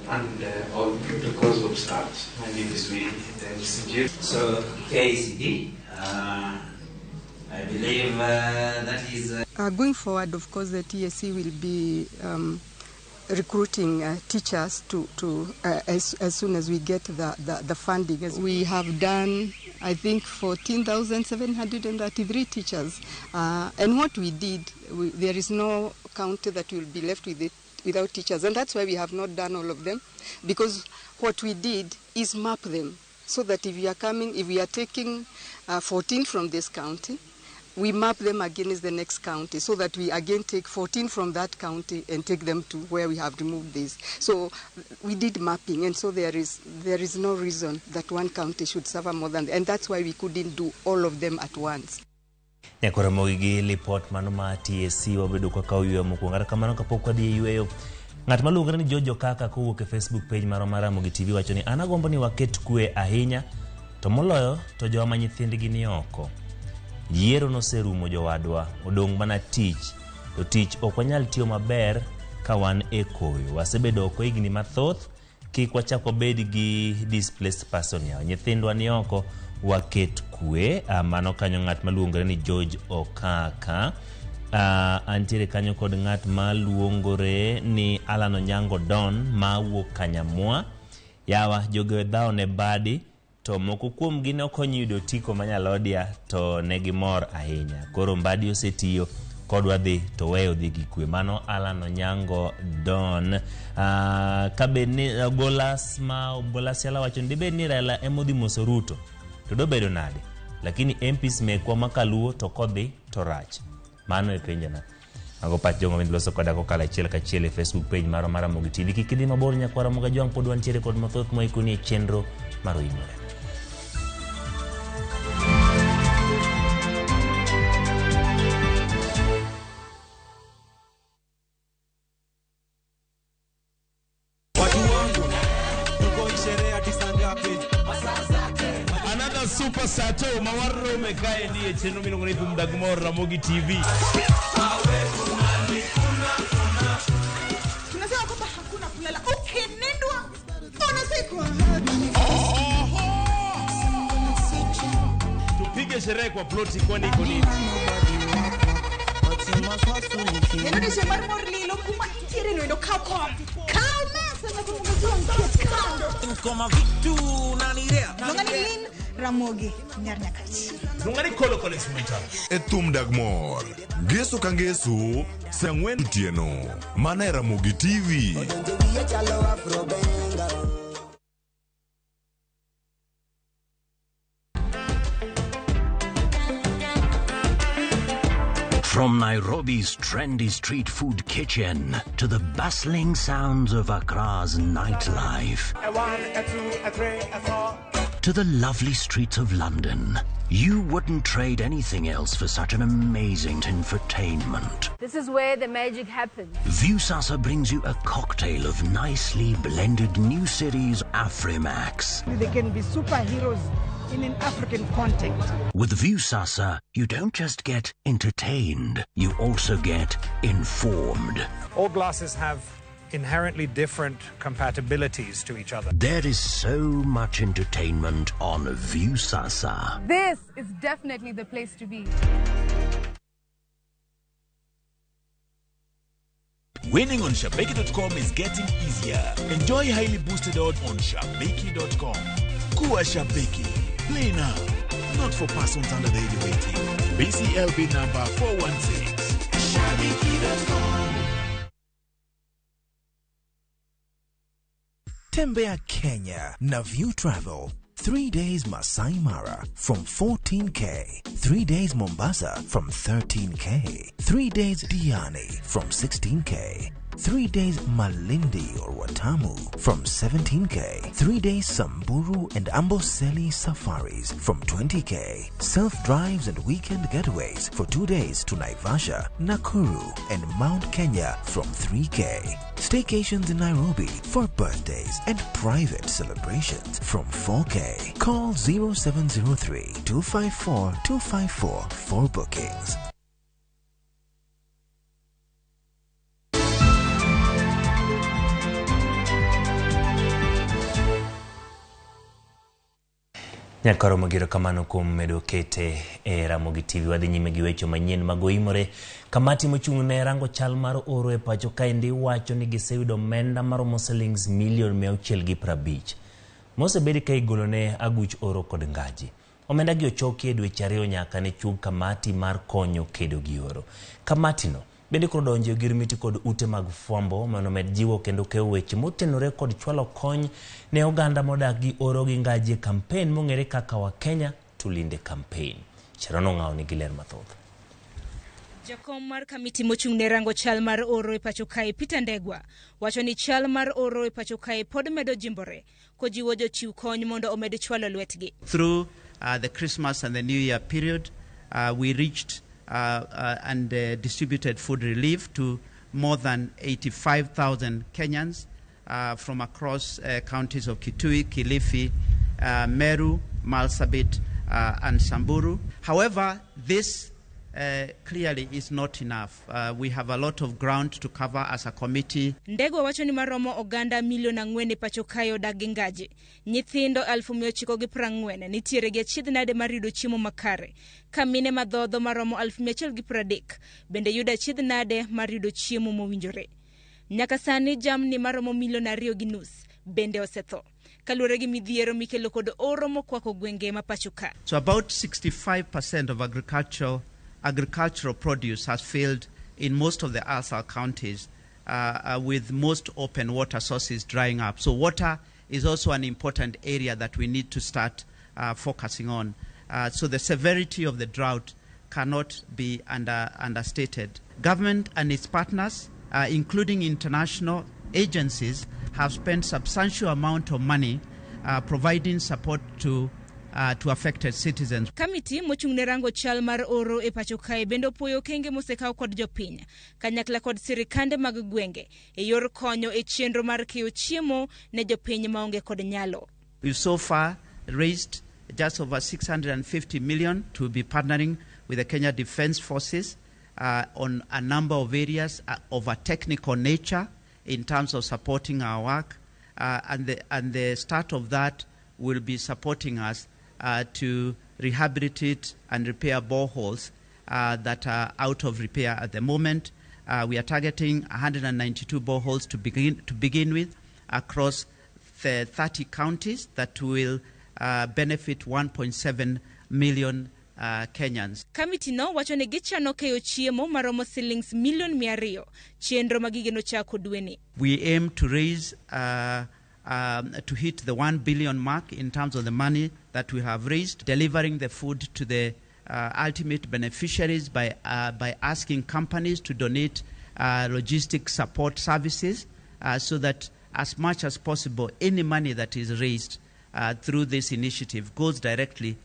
And all protocols observed. My name is Willie Dennis. So, KICD, I believe that is... Going forward, of course, the TSC will be recruiting teachers to as soon as we get the funding. As we have done, I think, 14,733 teachers. And what we did, there is no county that will be left with it without teachers. And that's why we have not done all of them, because what we did is map them so that if we are coming, if we are taking 14 from this county, we map them against the next county so that we again take 14 from that county and take them to where we have removed this. So we did mapping, and so there is no reason that one county should suffer more than, and that's why we couldn't do all of them at once. Nyakora Ramogi gi lipot mano ma TSC wabedo kaka oyweyo mokwongo. Kata kamano kapok wadhi e yweyo, ng'at maluongore ni Jojo Kaka kowuok e Facebook page marwa mar Ramogi TV wacho ni an agombo ni waket kwe ahinya, to moloyo to jowa ma nyithindgi ni oko. Yiero noserumo jowadwa, odong' mana tich, to tich ok wanyal tiyo maber ka wan e koyo. Wasebedo oko higni mathoth, kik wachak wabed gi displaced person yawa. Nyithindwa ni oko, waket kwe. Mano kanyo ng'at maluongore ni George Okaka. Antiere kanyo kod ng'at maluongore ni Alan Onyango Don mawuok Kanyamwa. Yawa joge dhawo ne badi, to moko kuomgi ne okonyo yudo otiko manyalodia to ne gimor ahinya. Koro Mbadi osetiyo kodwa dhi to weyo dhi gi kwe. Mano Alan Onyango Don. Kabed ni Golas ma Golas Yala wacho ni dibed ni Raila emodhi moso Ruto to dobedo nade, lakini MPs mekwa makaluo to kodhi to rach. Mano e penjona. Mago pach jogo mabende loso koda kokalo achiel kachiel e Facebook page marwa mar Ramogi TV. Kik idhi mabor nyakwar Ramogi Ajwang', pod wantiere kod mathoth moikoni e chenro mar Oimore. Another super sato mawarome kae ni e chenro miluongo ni Thum Dag Mor Ramogi TV. Tunasema kwamba hakuna kulala, ukinindwa unazikwa. Tupige sherehe kwa ploti kwani iko nini? Neno mar mor lilo kuma nitiere no endo kaw kom. Kaw mesa nyaka mondo kando. Koma vitu nanirea. Longani Lin Ramogi nyar Nyakach. Longani kolo kolo instrumental. E Thum Dag Mor. Ngeso ka ngeso, saa 4 otieno. Mana e Ramogi TV. From Nairobi's trendy street food kitchen to the bustling sounds of Accra's nightlife, A 1, a 2, a 3, a 4. to the lovely streets of London, you wouldn't trade anything else for such an amazing infotainment. This is where the magic happens. Viusasa brings you a cocktail of nicely blended new series Afrimax. They can be superheroes in an African context. With Viusasa, you don't just get entertained, you also get informed. All glasses have inherently different compatibilities to each other. There is so much entertainment on Viusasa. This is definitely the place to be. Winning on Shabiki.com is getting easier. Enjoy highly boosted odds on Shabiki.com. Kuwa Shabiki. Play now. Not for persons under the age of 18. BCLB number 416. Shabiki.com. Tembea Kenya na View Travel. 3 days Masai Mara from 14K. 3 days Mombasa from 13K. 3 days Diani from 16K. 3 days Malindi or Watamu from 17K. 3 days Samburu and Amboseli safaris from 20K. Self-drives and weekend getaways for 2 days to Naivasha, Nakuru and Mount Kenya from 3K. Staycations in Nairobi for birthdays and private celebrations from 4K. Call 0703 254 254 for bookings. Nyakoro mogiro kamano kuom medo kete e Ramogi TV. Wadhi nyime gi weche manyien mag oimore. Kamati mochung' ne rango chal mar oro e pacho kaendi wacho ni giseyudo omenda maromo silings milion 650 mosebed ka igolo ne aguch oro kod ngaji. Omenda gi ochoki e dweche 2 nyaka ne chug kamati mar konyo kedo gi oro. Kamati no bende koro donjo e ogirmiti kod ute mag fwambo mondo omed jiwo kendo keyo weche motenore kod chwalo kony ne oganda modak gi oro gi ngaji e kampen mong'ere kaka Wakenya Tulinde Campaign. Sharon Ong'awo nigi ler mathoth. Jakom mar kamiti mochung' ne rango chal mar oro e pacho kae Peter Ndegwa wacho ni chal mar oro e pacho kae pod medo jimbore kojiwo jochiw kony mondo omed chwalo lwetgi. Through the Christmas and the New Year period, we reached and distributed food relief to more than 85,000 Kenyans from across counties of Kitui, Kilifi, Meru, Marsabit, and Samburu. However, this clearly is not enough. We have a lot of ground to cover as a committee. Ndegwa wacho ni maromo oganda milion 4 e pacho kae odak gi ngaji. Nyithindo 940 nitiere gi achiedh nade mar yudo chiemo makare, ka mine madhodho maromo 130 bende yudo achiedh nade mar yudo chiemo mowinjore. Nyaka sani jamni maromo milion 2.5 bende osetho kaluwore gi midhiero mikelo kod oro mokwako gwenge ma pacho ka. So about 65% of agricultural produce has failed in most of the ASAL counties, with most open water sources drying up. So water is also an important area that we need to start focusing on. So the severity of the drought cannot be understated. Government and its partners, including international agencies, have spent substantial amount of money providing support to affected citizens. Kamiti mochung' ne rango chal mar oro e pacho kae bende opuoyo okenge mosekaw kod jopiny kanyakla kod sirikande mag gwenge e yor konyo e chenro mar keyo chiemo ne jopiny maonge kod nyalo. We've so far raised just over 650 million to be partnering with the Kenya Defence Forces on a number of areas of a technical nature in terms of supporting our work, and the start of that will be supporting us to rehabilitate and repair boreholes that are out of repair at the moment. We are targeting 192 boreholes to begin with across the 30 counties that will benefit 1.7 million Kenyans. Kamiti no wacho ni gichano keyo chiemo maromo silings milion 200 chenro magigeno chako dweni. We aim to raise to hit the 1 billion mark in terms of the money that we have raised, delivering the food to the ultimate beneficiaries by asking companies to donate logistic support services so that as much as possible any money that is raised through this initiative goes directly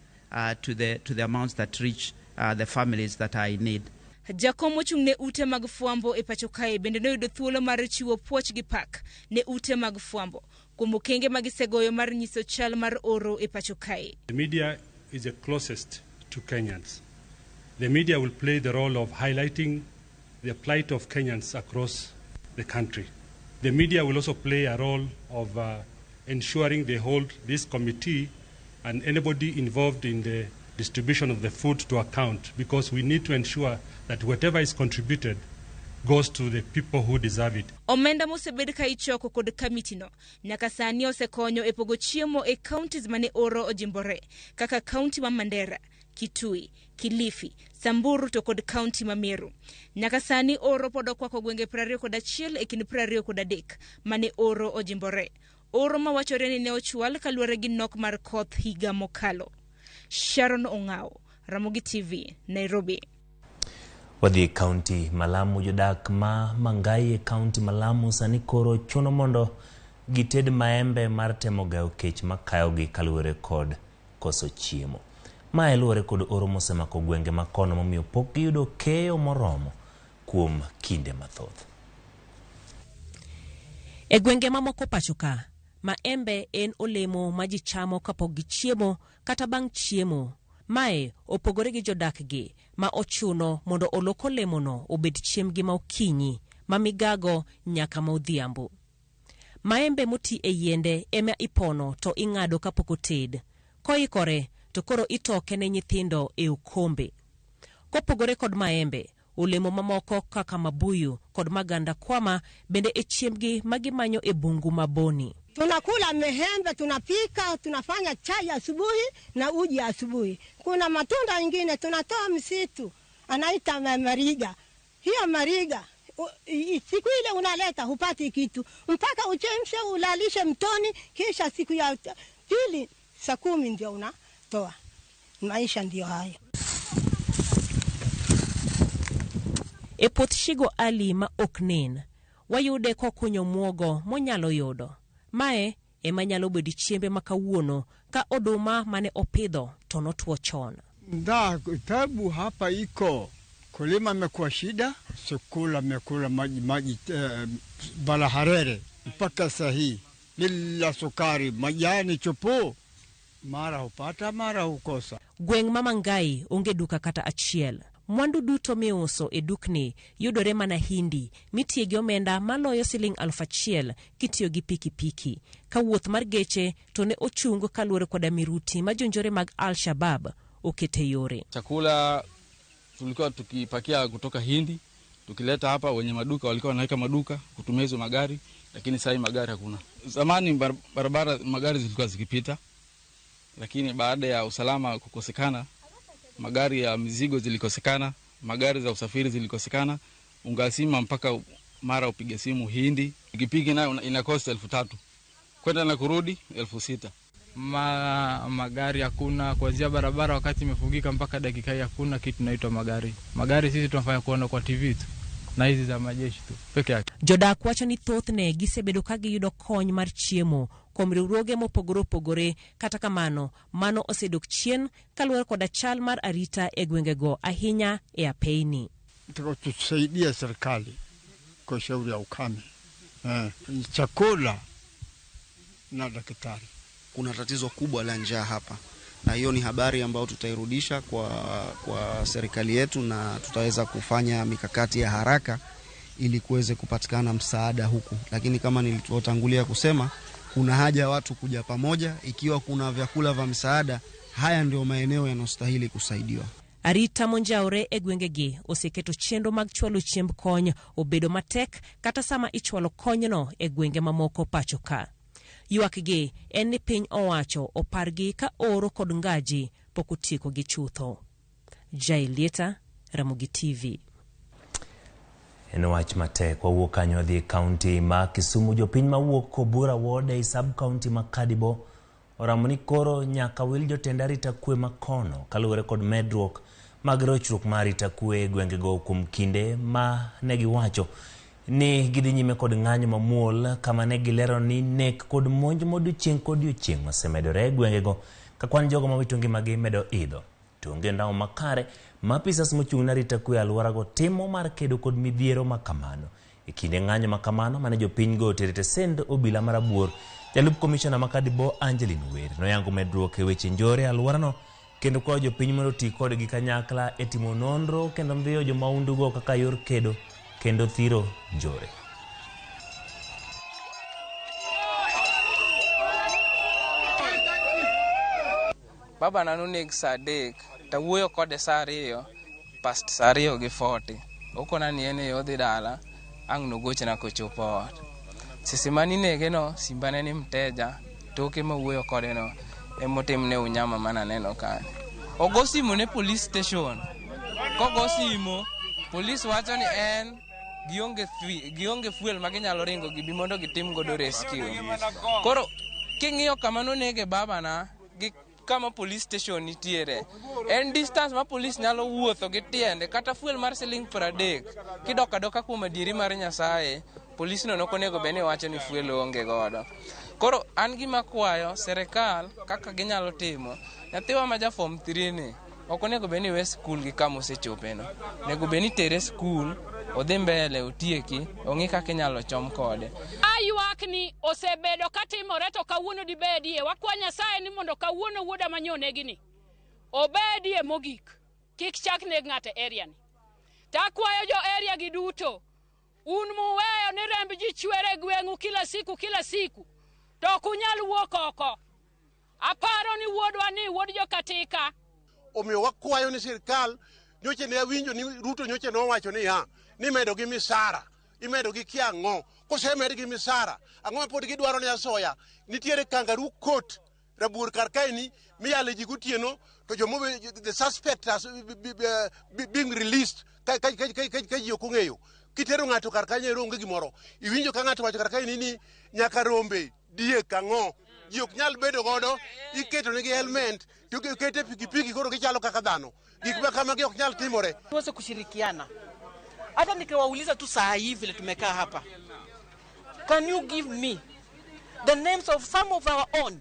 to the amounts that reach the families that are in need. Jakom mochung' ne ute mag fwambo e pacho kae bende noyudo thuolo mar chiwo puoch gi pak ne ute mag fwambo kuom okenge magisegoyo mar nyiso chal mar oro e pacho kae. The media is the closest to Kenyans. The media will play the role of highlighting the plight of Kenyans across the country. The media will also play a role of ensuring they hold this committee and anybody involved in the distribution of the food to account, because we need to ensure that whatever is contributed goes to the people who deserve it. Omenda mosebed ka ichoko kod kamitino nyaka sani osekonyo e pogo chiemo e counties mane oro ojimbore kaka county ma Mandera, Kitui, Kilifi, Samburu to kod county ma Meru. Nyaka sani oro pod okwako gwenge 21 e kind 23 mane oro ojimbore. Oro mawachore ni ne ochwal kaluwore gi nok mar koth higa mokalo. Sharon Ong'awo, Ramogi TV, Nairobi. Wadhi e kaunti ma Lamu. Jodak ma Mangai e kaunti ma Lamu sani koro chuno mondo gited maembe mar temo gayo kech makayogi kaluwore kod koso chiemo. Mae luwore kod oro mosemako gwenge ma kono momiyo pok giyudo keyo moromo kuom kinde mathoth. E gwenge mamoko pacho ka, maembe en olemo ma ji chamo kapok gichiemo kata bang' chiemo. Mae opogore gi jodak gi ma ochuno mondo olok olemono obed chiembgi ma okinyi, ma migago nyaka ma odhiambo. Maembe moti e yiende ema ipono to ing'ado kapok oted. Koikore to koro itoke ne nyithindo e okombe. Kopogore kod maembe, olemo mamoko kaka mabuyu kod maganda kwama bende e chiembgi ma gimanyo e bungu ma Boni. Tunakula mehembe, tunapika, tunafanya chai asubuhi na uji asubuhi. Kuna matunda ingine tunatoa msitu, anaita mariga. Hiyo mariga siku ile unaleta hupati kitu mpaka uchemshe ulalishe mtoni, kisha siku ya pili saa 10 ndio unatoa. Maisha ndio hayo. E puoth Shigo Ali ma ok nen, wayude kokunyo muogo monyalo yudo. Mae ema nyalo bedo chiembe ma kawuono ka oduma mane opidho to notwo chon. Nda tabu hapa iko kulima imekuwa shida, sikula mekula maji balaharere mpaka sahi bila sukari, majani chupu, mara hupata mara hukosa. Gweng' ma Mangai onge duka kata achiel. Mwandu duto miuso e dukni yudore mana Hindi, mitiye gi omenda maloyo siling 1,000 kitiyo gi pikipiki. Ka wuoth mar geche to ne ochung kaluwore koda miruti ma jonjore mag Al-Shabaab okete yore. Chakula tulikuwa tukipakia kutoka Hindi, tukileta hapa, wenye maduka walikuwa wanaweka maduka kutumia hizo magari, lakini sasa magari hakuna. Zamani barabara magari zilikuwa zikipita, lakini baada ya usalama kukosekana, magari ya mizigo zilikosekana, magari za usafiri zilikosekana, ungasima mpaka mara upige simu Hindi, pikipiki nayo ina cost 3,000. Kwenda na kurudi 6,000. Magari hakuna, kuanzia barabara wakati imefungika mpaka dakika hii hakuna kitu inaitwa magari. Magari sisi tunafanya kuona kwa TV tu na hizi za majeshi tu peke yake. Jodak wacho ni thothne gisebedo ka giyudo kony mar chiemo kuom riwruoge mopogore opogore, kata kamano mano osedok chien kaluwore koda chal mar arita e gwengego ahinya e apeyni. Tusaidia serikali kwa shauri ya ukame, chakula na daktari. Kuna tatizo kubwa la njaa hapa, na hiyo ni habari ambayo tutairudisha kwa serikali yetu, na tutaweza kufanya mikakati ya haraka ili kuweze kupatikana msaada huku. Lakini kama nilivyotangulia kusema, kuna haja watu kuja pamoja. Ikiwa kuna vyakula vya msaada, haya ndio maeneo yanayostahili kusaidiwa. Arita monjaore e gwengegi oseketo chenro mag chwalo chiemb kony obedo matek kata sama ichwalo konyno e gwenge mamoko pacho ka. Ywakgi en ni piny owacho opargi ka oro kod ngaji pok otiekogi chutho. Jailieta, Ramogi TV. En wach matek. Wawuok kanyo wadhi e kaunti ma Kisumu. Jopiny mawuok Kobura Ward ei sub kaunti ma Kadibo oramo ni koro nyaka wil jotend arita kwe makono kaluwore kod medruok mag rochruok mar arita kwe e gwengego kuom kinde ma ne giwacho ni gidhi nyime kod ng'anyo mamuol, kama ne gilero ni nek kod monj modiochieng' kodiochieng' osemedore e gwengego ka kwan jogo mawito ngimagi medo idho. To onge ndawa makare ma apisas mochung' ne arita kwe e alworago timo mar kedo kod midhiero ma kamano. E kinde ng'anyo ma kamano mane jopiny go otere tesend obila marabuor, jalup komishona ma Kadibo Angeline Wer noyango medruok e weche njore e alworano kendo kwayo jopiny mondo oti kodgi kanyakla e timo nonro kendo ndhiyo jomaundugo kaka yor kedo kendo thiro njore. Baba na noneg saa 3, tawuoyo kode saa 2, past saa 2:40. Okona ni en e odhi dala, ang' nogochna kochopo ot. Seche maninege no, simba ne ni mteja, toke mawuoyo kode no, emotimne unyama mananeno kanyo. Ogo simu ne police station. Kogo simu, police wacho ni en gionge fuel ma ginyalo ringo gibi mondo gitim godo rescue. Koro king'iyo kama nonege babana gi kama police station nitiere. En distance ma police nyalo wuotho gi tiende kata fuel mar siling 30. Kidok adoka kuom adieri mar Nyasaye, polis no nok onego bed ni wacho ni fuel onge godo. Koro an gima kwayo serikal kaka ginyalo timo, nyathiwa ma ja form 3 ni ok onego bed ni we skul gi kama osechopeno. Onego bed ni tere skul, odhi mbele, otieki, ong'i kaka inyalo chom kode. Aywak ni osebedo katimore to kawuono dibedie. Wakwa Nyasaye ni mondo kawuono wuoda manyonegi ni obedie mogik. Kik chak neg ng'ato e area ni. Takwayo jo area gi duto, un muweyo ni remb ji chwer e gweng'u kila siku kila siku, to ok unyal wuok oko. Aparo ni wuodwa ni wuod jokatika. Omiyo wakwayo ni sirkal nyocha ne awinjo ni Ruto nyocha nowacho niya ni imedo gi misara, imedo gi kia ang'o. Kosemed gi misara, ang'o ma pod gidwaro ni asoya? Nitiere kangaroo court rabuor kar kaeni miyale ji gotieno to jomo the suspect has being released ka ji ok ong'eyo. Kitero ng'ato kar kanyo ero onge gimoro. Iwinjo ka ng'ato wacho kar kaeni ni nyaka rombe, diek ang'o. Ji ok nyal bedo godo, iketo negi helmet, to ikete pikipiki koro gichalo kaka dhano. Gik ma kamagi ok nyal timore. Tuweze kushirikiana. Hata nikiwauliza tu saa hii vile tumekaa hapa, can you give me the names of some of our own?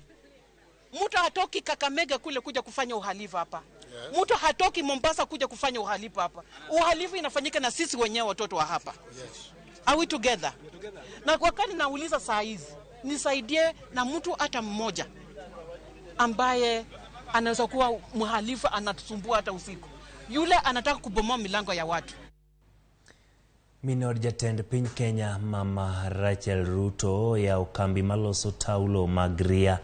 Mtu hatoki Kakamega kule kuja kufanya uhalifu hapa. Yes. Mtu hatoki Mombasa kuja kufanya uhalifu hapa. Uhalifu inafanyika na sisi wenyewe watoto wa hapa. Yes. Are we together? Together. Na kwa wakati nauliza saa hizi, nisaidie na mtu hata mmoja ambaye anaweza kuwa mhalifu anatusumbua hata usiku. Yule anataka kubomoa milango ya watu. Minod jatend piny Kenya Mama Rachel Ruto yawo kambi maloso taulo mag ria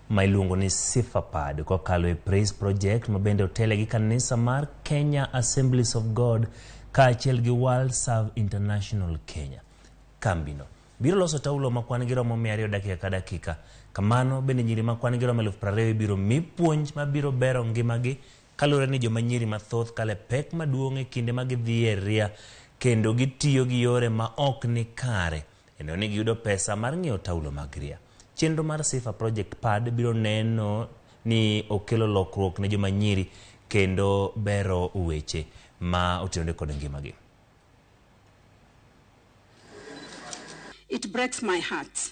ma iluongo ni Sifapad kokalo e Praise Project ma bende otele gi kanisa mar Kenya Assemblies of God kaachiel gi World Serve International Kenya. Kambino biro loso taulo ma kwan gi romo 200 dakika ka dakika. Kamano bende nyiri ma kwan gi romo 20,000 ibiro mi puonj mabiro bero ngimagi kaluwore ni joma nyiri mathoth kale pek maduong' e kinde ma gidhi e ria kendo gitiyo gi yore ma ok ni kare e neno ni giyudo pesa mar ng'iewo taulo mag ria. Chenro mar Sifa Project Pad biro neno ni okelo lokruok ne joma nyiri kendo bero weche ma otenore kod ngimagi. It breaks my heart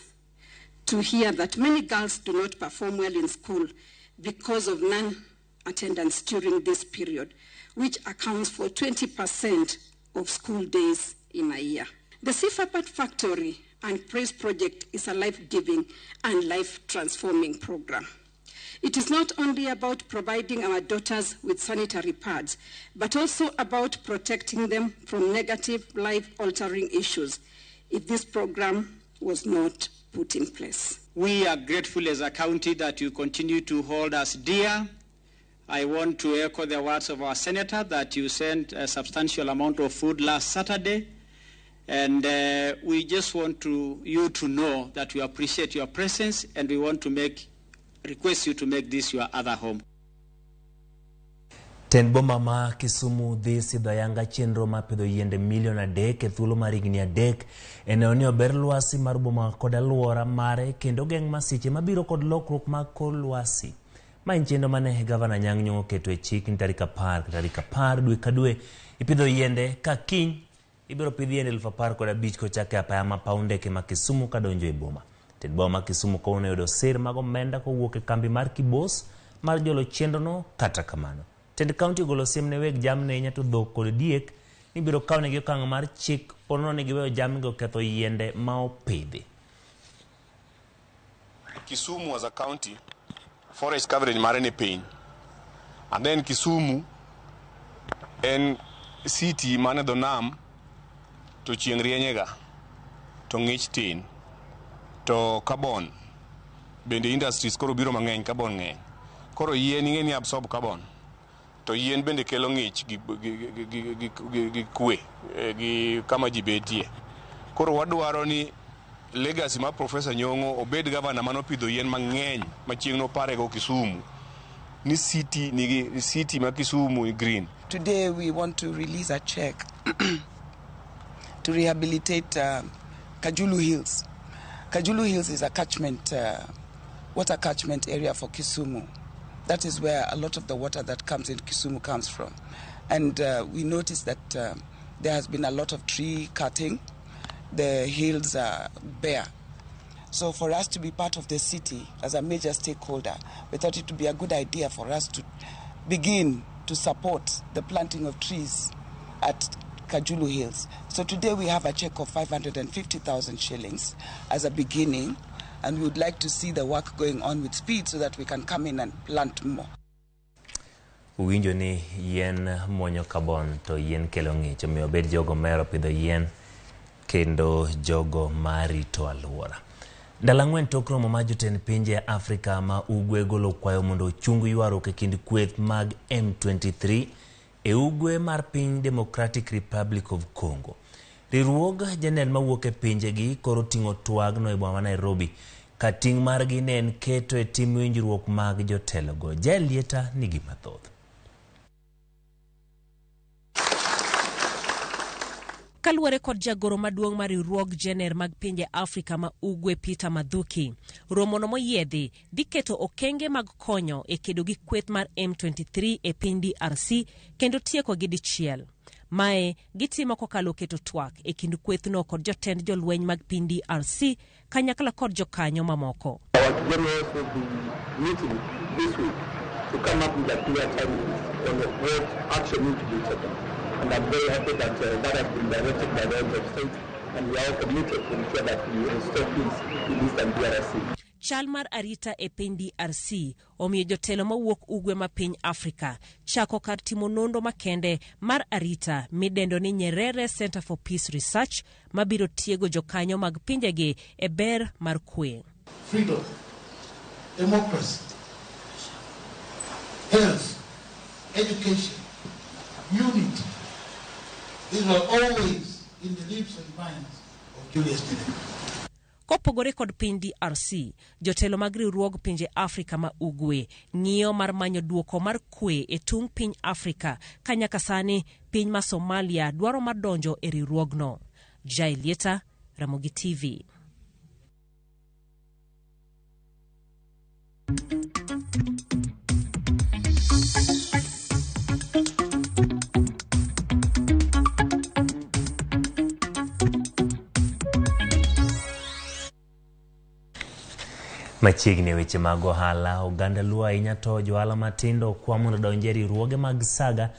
to hear that many girls do not perform well in school because of non-attendance during this period, which accounts for 20% of school days in a year. The Sifapad Factory and Praise Project is a life-giving and life-transforming program. It is not only about providing our daughters with sanitary pads, but also about protecting them from negative life-altering issues if this program was not put in place. We are grateful as a county that you continue to hold us dear. I want to echo the words of our senator that you sent a substantial amount of food last Saturday. And we just want you to know that we appreciate your presence and we want to request you to make this your other home. Tend boma ma Kisumu dhi sidho ayanga chenro mar pidho yiende milion 3 e thuolo mar higni 3 e neno ni ober lwasi mar boma kod alwora mare kendo geng' masiche mabiro kod lokruok mag kor lwasi. Ma en chenro mane gavana Anyang' Nyong'o oketo e chik ni tarik 10 ka tarik 10 dwe ka dwe ipidho yiende ka kiny ibiro pidh yiende 15,000 kochak e apaya ma paw ndeke ma Kisumu kadonjo e boma. Tend boma ma Kisumu kawuono oyudo sir mag omenda kowuok e kambi mar Kibos mar jolo chenrono. Kata kamano, tend kaunti ogolo siem ne weg jamni ahinya to dhok kod diek ni biro kawnegi okang' mar chik ponono ni giweyo jamni go ketho yiende ma opidhi. Kisumu as a county, forest coverage mare ni piny. And then Kisumu en city mane dho nam to chieng' rienyega to ng'ich tin to carbon bende industries koro biro mang'eny, carbon ng'eny. Koro yien ing'e ni absorb carbon to yien bende kelo ng'ich gi kwe gi kama ji betie. Koro wadwaro ni legacy mar Professor Nyong'o obed governor manopidho yien mang'eny ma chieng' noparego Kisumu ni city nigi city ma Kisumu green. Today we want to release a check to rehabilitate Kajulu Hills. Kajulu Hills is a catchment, water catchment area for Kisumu. That is where a lot of the water that comes in Kisumu comes from. And we noticed that there has been a lot of tree cutting. The hills are bare. So for us to be part of the city as a major stakeholder, we thought it would be a good idea for us to begin to support the planting of trees at Kajulu Hills. So today we have a check of 550,000 shillings as a beginning, and we would like to see the work going on with speed so that we can come in and plant more. Uwinjo ni yien muonyo carbon to yien kelo ng'ich, omiyo bed jogo mohero pidho yien kendo jogo marito alwora. Ndalo 4 tok romo mar jotend pinje Afrika ma ugwe golo kwayo mondo ochung ywaruok e kind kweth mag M23 e ugwe mar piny Democratic Republic of Congo. Riwruog janel mawuok e pinjegi koro ting'o twagno e boma ma Nairobi ka ting' margi ne en keto e tim winjruok mag jotelogo. Jael Lieta nigi mathoth. Kaluwore kod jagoro maduong' mar riwruog jener mag pinje Afrika ma Ugwe Peter Mathuki, romono moyiedhi dhi keto okenge mag konyo e kedo gi kweth mar M23 e piny DRC kendo tieko gi dichiel. Mae gitimo kokalo keto twak e kind kwethno kod jotend jolweny mag piny DRC kanyakla kod jokanyo mamoko. Our generals will be meeting this week to come up with a clear timeline on what action needs to be taken. And I'm very happy that that has been directed by the heads of state, and we are all committed to ensure that we restore peace in Eastern DRC. Chal mar arita e piny DRC omiyo jotelo mawuok ugwe ma piny Afrika chako kar timo nonro makende mar arita midendo ni Nyerere Center for Peace Research mabiro tiego jokanyo mag pinjegi e ber mar kwe. Freedom, democracy, health, education, unity. These were always in the lips and minds of Julius Nyerere. Kopogore kod piny DRC, jotelo mag riwruog pinje Afrika ma Ugwe ng'iyo mar manyo duoko mar kwe e tung' piny Afrika ka nyaka sani piny ma Somalia dwaro mar donjo e riwruogno. Jael Lieta, Ramogi TV. Machiegni e weche mag ohala, oganda Luo ahinya to johala matindo kwa mondo odonj e riwruoge mag saga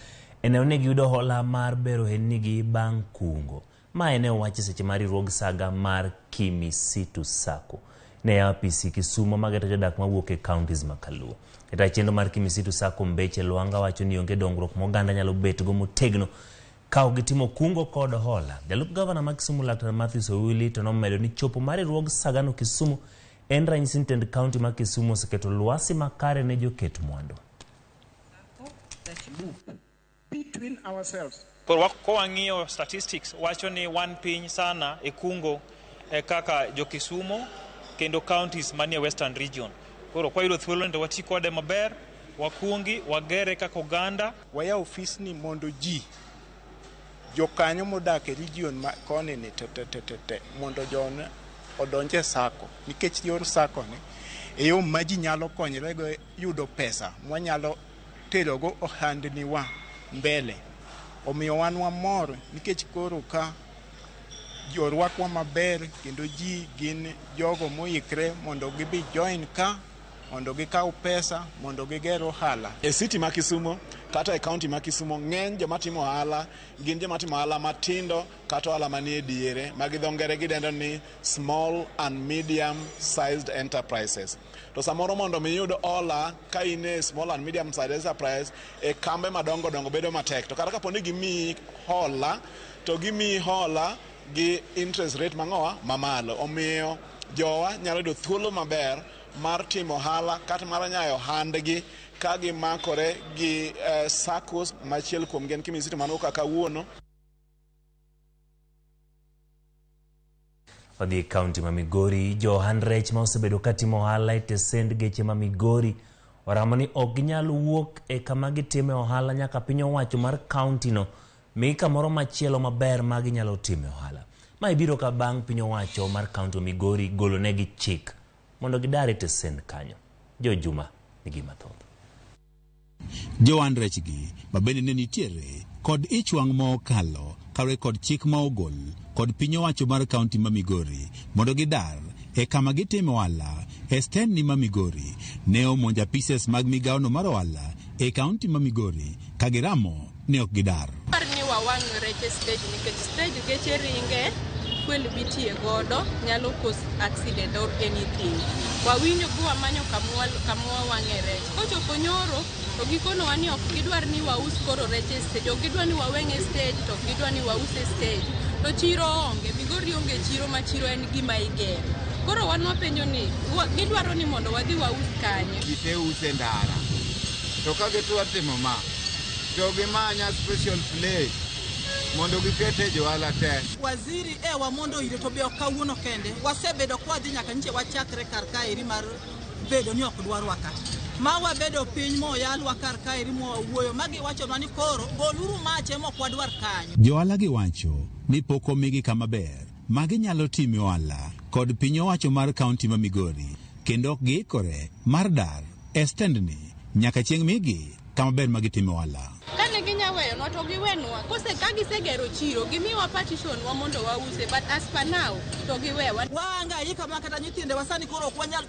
e neno ni giyudo hola mar bero ohelnigi bang' kungo. Mae ne owach e seche mar riwruog saga mar Kimisitu Sacco. Ne yawo apisi Kisumo mageto jodak mawuok e counties ma Kaluo. Jata chenro mar Kimisitu Sacco Mbeche Lwanga wacho ni onge dongruok ma oganda nyalo betgo motegno ka ok gitimo kungo kod hola. Jalup gavana ma Kisumu Laktar Matthews Owili to nomedo ni chopo mar riwruog sagano Kisumu en ranyisi ni tend kaunti ma Kisumu oseketo lwasi makare ne joket mwandu. Between ourselves. Koro kawang'iyo statistics wacho ni wan piny sana e kungo kaka jo Kisumo kendo counties manie Western Region. Koro kwayudo thuolo ni to wati kode maber, wakungi, wagere kaka oganda. Wayaw ofisni mondo ji jokanyo modak e region ma koni ni te te te te te mondo jon odonje e sacco, nikech yor sacco ni e yo ma ji nyalo konyrego yudo pesa mwanyalo terogo ohandniwa mbele. Omiyo wan wamor nikech koro ka jorwakwa maber kendo ji gin jogo moikre mondo gibi join ka mondo gikaw pesa mondo giger ohala. E city ma Kisumo kata e county ma Kisumo ng'eny joma timo ohala gin joma timo ohala matindo kata ohala manie diere ma gi dho ngere gidendo ni small and medium sized enterprises. To samoro mondo mi iyud hola ka in e small and medium sized enterprise e kambe madongo dongo bedo matek. To kata kapo ni gimiyi hola to gimiyi hola gi interest rate mang'owa mamalo. Omiyo jowa nyalo yudo thuolo maber mar timo ohala kata mar nyayo ohandgi ka gimakore gi SACCOs machiel kuom gi en Kimisitu mano kaka kawuono. Wadhi e kaunti ma Migori, jo ohand rech ma osebedo ka timo ohala e tesend geche ma Migori oramo ni ok ginyal wuok e kama gitime ohala nyaka piny owacho mar kaunti no mi kamoro machielo maber ma ginyalo time ohala. Mae biro ka bang' piny owacho mar kaunti ma Migori golo negi chik mondo gidar e tesend kanyo. Jo Juma nigi mathoth. Joand rechgi ma bende ne nitiere kod ich wang' ma okalo kaluwore kod chik ma ogol kod piny owacho mar kaunti ma Migori mondo gidar e kama gitime ohala e stendni ma Migori ne omonjo apises mag migawono mar ohala e kaunti ma Migori ka giramo ni ok gidar. Par ni wawang' rech e stage nikech stage geche ringe fuel mitiye godo nyalo cause accident or anything. Wawinjo ka wamanyo kama wawang'e rech. Kochopo nyoro to gikonowa ni ok gidwar ni waus koro rech e stage, ok gidwar ni waweng' e stage to ok gidwar ni waus e stage. To chiro onge, Migori onge chiro ma chiro en gima igero. Koro wan wapenjo ni gidwaro ni mondo wadhi waus kanye. Ji te use ndara. To ka gitwa timo ma, to gimanya special place mondo gikete johala te. Waziri e wamondo ire to be ok kawuono kende. Wasebedo kwadhi nyaka nyiche wachakre kar kaeri mar bedo ni ok dwarwa ka. Ma wabedo piny moyalwa kar kaeri mwawuoyo ma giwachonwa ni koro goluru mache mok wadwar kanyo. Johala giwacho ni pok omigi kama ber ma ginyalo time ohala kod piny owacho mar kaunti ma Migori kendo ok giikore mar dar e stendni nyaka chieng' migi kama ber ma gitime ohala. Kane ginya weyonwa to giwenwa. Kose ka gisegero chiro, gimiwa partition wa mondo wause, but as per now to giwewa. Wahangaika ma kata nyithindewa sani koro ok wanyal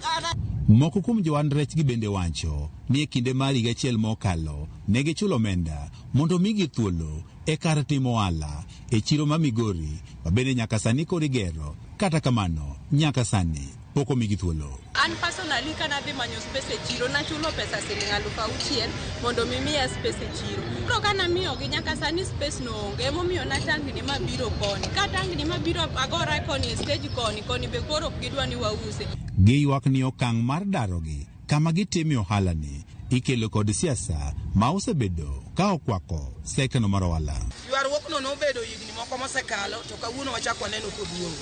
Moko kuom joand rechgi bende wacho ni e kinde mar higa achiel mokalo ne gichulo omenda mondo omigi thuolo e kar timo ohala e chiro ma Migori ma bende nyaka sani koro igero, kata kamano nyaka sani pok omigi thuolo. An personally kana dhi manyo space e chiro nachulo pesa siling 6,000 mondo mi miya space e chiro. Koro kana miyogi nyaka sani space no onge, emomiyo natangni mabiro koni. Katangni mabiro agora koni e stage koni, koni be koro ok gidwa ni wause. Giywak ni okang' mar darogi kama gitime ohalani ikelo kod siasa ma osebedo ka okwako sektano mar ohala. Ywaruokno nobedo higni moko mosekalo to kawuono wachako waneno koduogo.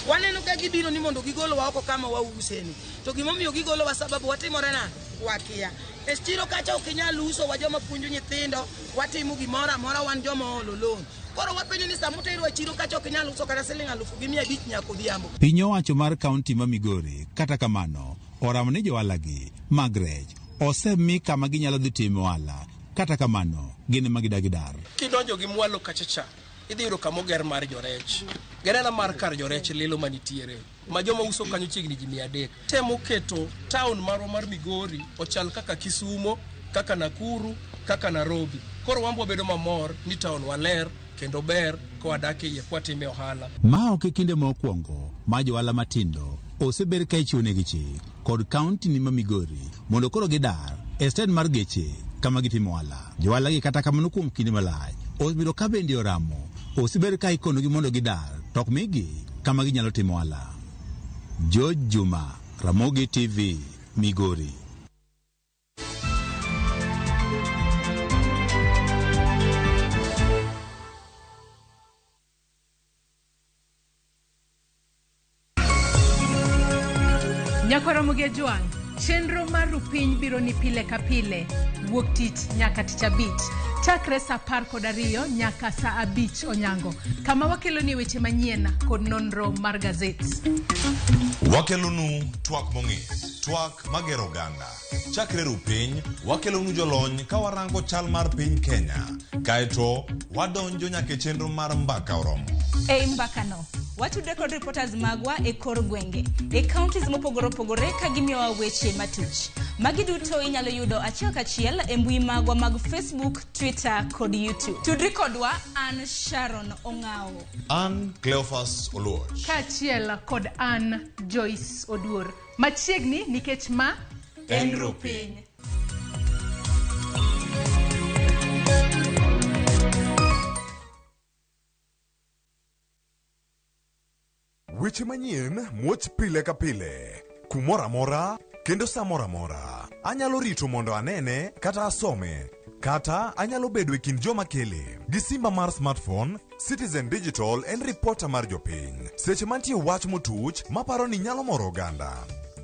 Waneno ka gibiro ni mondo gigolwa oko kama wauseni. To gimomiyo gigolowa sababu watimore na wakia. E chiro kacha ok inyal uso wa joma puonjo nyithindo, watimo gimoro amora wan joma oolo loan. Koro wapenjo ni sama uterwa chiro kacha ok inyal uso kata siling 5,500 nyaka odhiambo. Piny owacho mar kaunti ma Migori kata kamano oramo ni johalagi mag rech osemi kama ginyalo dhi timo ohala, kata kamano gin ema gidagi dar. Kidonjo gi mwalo kacha cha, idhi yudo kama oger mar jorech. Gerena mar kar jorech lilo manitiere, ma joma uso kanyo chiegni ji 300. Temo keto town marwa mar Migori ochal kaka Kisumo, kaka Nakuru, kaka Nairobi. Koro wan wabedo mamor ni town waler kendo ber ka wadak e iye kwatime ohala. Ma ok e kinde mokwongo ma johala matindo osebed ka ichiwonegi chik kod kaunti ni ma Migori mondo koro gidar e stend mar geche kama gitimo ohala. Johala gi kata kamano kuom kinde malach osebedo ka bende oramo osebed ka ikonogi mondo gidar to ok migi kama ginyalo timo ohala. George Juma, Ramogi TV, Migori. Nyakwara Mugejwang', chenro mar Rupiny biro ni pile ka pile, wuok tich nyaka tich abich, chakre saa 12 nyaka saa 5 onyango, kama wakeloni weche manyien kod nonro mar gazet. Wakelonu twak mong'ith, twak magero oganda. Chakre Rupiny, wakelonu jolony ka warango chal mar piny Kenya. Kaeto, wadonjo nyaka e chenro mar Mbaka Oromo. Ei mbakano, watudre kod reporters magwa e kor gwenge, e counties mopogore opogore ka gimiyowa weche matuch. Magi duto inyalo yudo achiel kachiel e mbui magwa mag Facebook, Twitter kod YouTube. Tudri kodwa, an Sharon Ong'awo. An Cleophas Oluoch. Kaachiel kod an Joyce Oduor. Machiegni nikech ma en Rupiny. Weche manyien muoch pile ka pile, kumoro amora kendo sa moro amora. Anyalo rito mondo anene kata asome, kata anyalo bedo e kind joma kele. Gi simba mar smartphone, Citizen Digital en ripota mar jopiny. Seche mantie wach motuch maparo ni nyalo moro oganda.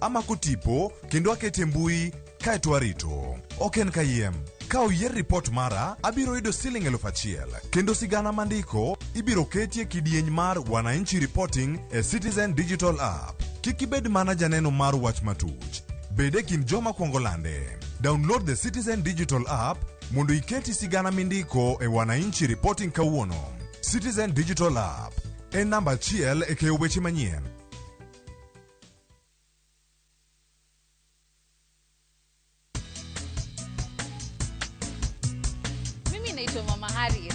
Amako tipo kendo akete mbui kaeto arito. Ok en kayiem. Ka oyier ripot mara, abiro yudo siling 1,000. Kendo sigana mandiko ibiro ketie kidieny mar Wananchi Reporting e Citizen Digital App. Kik ibed mana janeno mar wach matuch. Bed e kind joma kwongo lande. Download the Citizen Digital app mondo iketi sigana mindiko e Wananchi Reporting kawuono. Citizen Digital app en namba achiel e keyo weche manyien. Mimi naitwa Mama Harriet.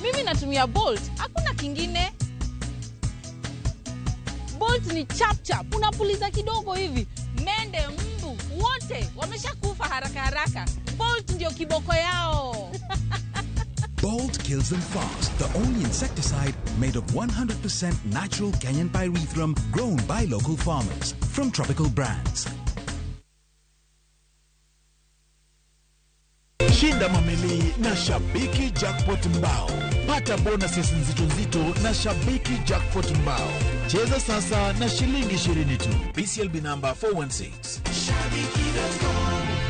Mimi natumia Bolt, hakuna kingine. Bolt ni chap chap, unapuliza kidogo hivi, mende, mbu wote wameshakufa haraka haraka. Bolt ndio kiboko yao. Bolt kills them fast, the only insecticide made of 100% natural Kenyan pyrethrum grown by local farmers from Tropical Brands. Shinda mamili na Shabiki Jackpot Mbao. Pata bonuses nzito nzito na Shabiki Jackpot Mbao. Cheza sasa na shilingi 20 tu. BCLB number 416. Shabiki.com.